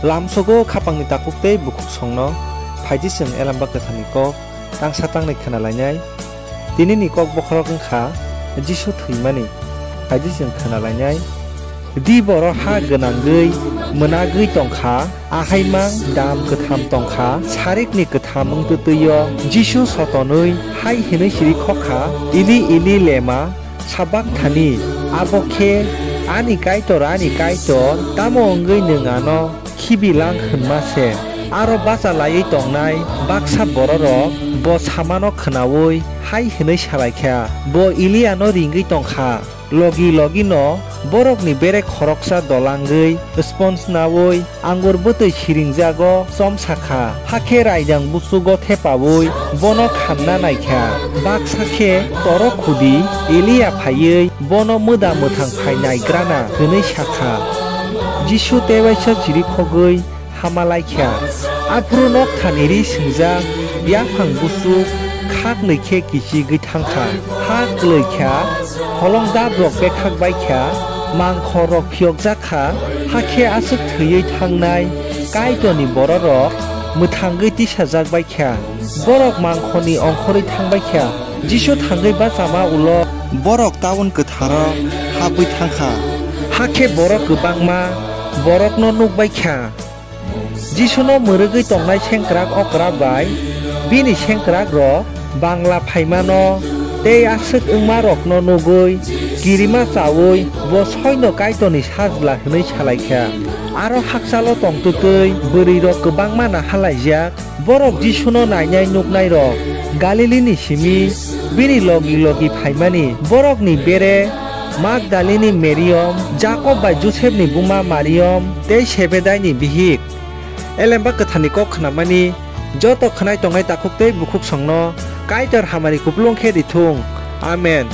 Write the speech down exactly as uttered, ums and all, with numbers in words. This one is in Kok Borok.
Lamsogo khapangni takhuk tei bukhuksongno phaidi chwng Elembak Kwtharni kok tangsa tangnwi khna lainai. Tinini kok bokhorok wng kha Jisu thwimani. Phaidi chwng khna lainai. Diboro ha gwnangwi mwnagwi tong kha, ahaimang dam kwtham tong kha, sarikni kwtham wng twtwi-o Jisu sotonwi hai hwnwi siri khok kha, "Eli, Eli, lema sabakthani?" Abo khe, "Ani Kaitor, ani Kaitor, tamo wngwi nwng ano khibilang?" hwnma se. Aro bacha laiwi tongnai baksa bororok bo samano khnaui hai hwnwi sa lai kha, "Bo Eliano ringwi tong kha." Logi logi no borokni bere khoroksa dolangwi sponge naui angur bwtwi siringjago chomsa kha, hakhe raidang buchugo thepaui bono khamna nai kha. Baksa khe, "Toro khudi, Elia phaiwi bono mwda mwthang phai naigrana," hwnwi sa kha. Jisu tewaisa chirikhogwi hama lai kha. Aphuru nokthani ri swngjak yaphang buchuk khaknwi khe kichigwi thang kha. Ha kwlwi kha, holong dabrok bekhak bai kha, mangkhorrok phiyokjak kha, hakhe aswk thwiwi thangnai Kaitorni bororok mwthangwi tisajak bai kha. Borok mangkhorni ongkhorwi thang bai kha. Jisu thangwi bachama ulo borok taun kwtharo habwi thang kha. Hakhe borok kwbangma borokno nuk bai kha. Jisuno mwrwgwi tongnai sengkrak okra bai bini sengkrakrok bangla phaimano tei aswk wngmarokno nugwi kirima chaui bo soino Kaitorni sajla hwnwi sa lai kha. Aro hakchalo tongtwtwi bwrwirok kwbangma naha laijak. Borok Jisuno nainai nuknairok Galilini simi bini logi logi phaimani. Borokni bere Magdalini Mariam, Jakob bai Josepni buma Mariam tei Sebedaini bihik. Elembak Kwtharni kok khnamani joto khwnai tongnai takhuk tei bukhuksongno Kaitor hamari kupulung khe rithung. Amen.